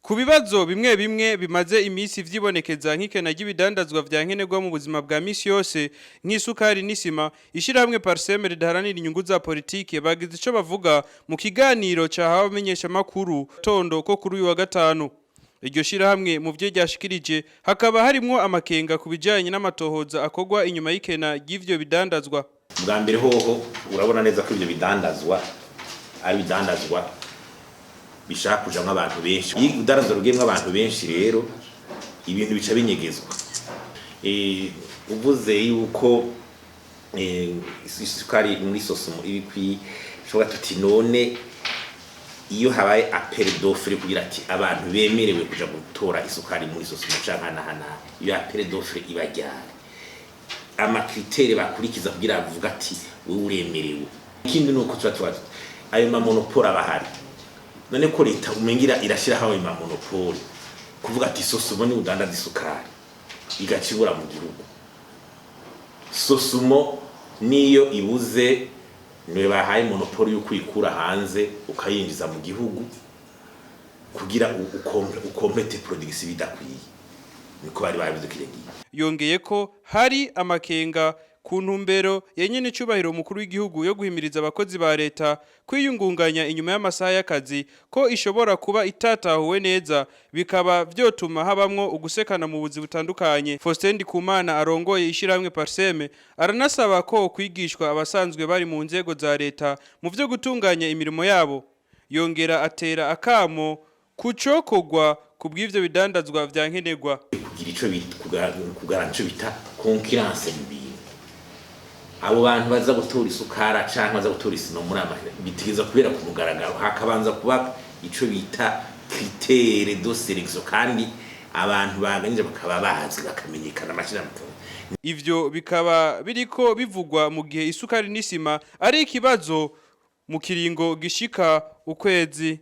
Ku bibazo bimwe bimwe bimaze iminsi vyibonekeza nk'ikena ry'ibidandazwa vya nkenerwa mu buzima bwa misi yose nk'isukari n'isima, ishirahamwe Parsem ridaharanira inyungu za politike bagize ico bavuga mu kiganiro cahawe abamenyeshamakuru tondo ko kuri uyu wa gatanu. Iryo shirahamwe mu vyo ryashikirije hakaba harimwo amakenga ku bijanye n'amatohoza akorwa inyuma y'ikena ry'ivyo bidandazwa. Bwa mbere hoho, urabona neza ko ivyo bidandazwa ari bidandazwa bishaka kujamwo abantu benshi. Iyo urudandazwa rugiyemwo abantu benshi rero, ibintu bica binyegezwa. Uvuze yuko isukari muri SOSUMO iri kwishobora, tuti none iyo habaye appel d'offre kugira ati abantu bemerewe kuja gutora isukari muri SOSUMO canke hana, iyo appel d'offre iba ryari? Ama critères bakurikiza kugira bavuga ati wewe uremerewe? Ikindi nuko tuba ayo ma monopoles aba ahari. None ko leta umengira irashiraho ayo ma monopoles, kuvuga ati SOSUMO ni udandaza isukari, igaca ibura mu gihugu, SOSUMO niyo ibuze, niwe bahaye monopole yo kuyikura hanze ukayinjiza mu gihugu kugira u complète production bidakwiye, niko bari babivuze kiriya gihe. Yongeye ko hari amakenga ku ntumbero ya nyene icubahiro umukuru w'igihugu yo guhimiriza abakozi ba leta kwiyungunganya inyuma y'amasaha y'akazi, ko ishobora kuba itatahuwe neza, bikaba vyotuma habamwo ugusekana mu buzi butandukanye. Faustin Ndikumana arongoye ishirahamwe Parsem aranasaba ko kwigishwa abasanzwe bari mu nzego za leta mu vyo gutunganya imirimo yabo. Yongera atera akamo kucokorwa ku bw'ivyo bidandazwa vya nkenerwa. Kugira ico bita kugarana ico bita concurrence mu bintu, abo bantu baza gutora isukara canke baza gutora isima muri ama bitegeza kubera ku mugaragaro, hakabanza kuba ico bita critère de sélection, kandi abantu baganyije bakaba bazi, bakamenyekana amashirahamwe. Ivyo bikaba biriko bivugwa mu gihe isukari n'isima ari ikibazo mu kiringo gishika ukwezi.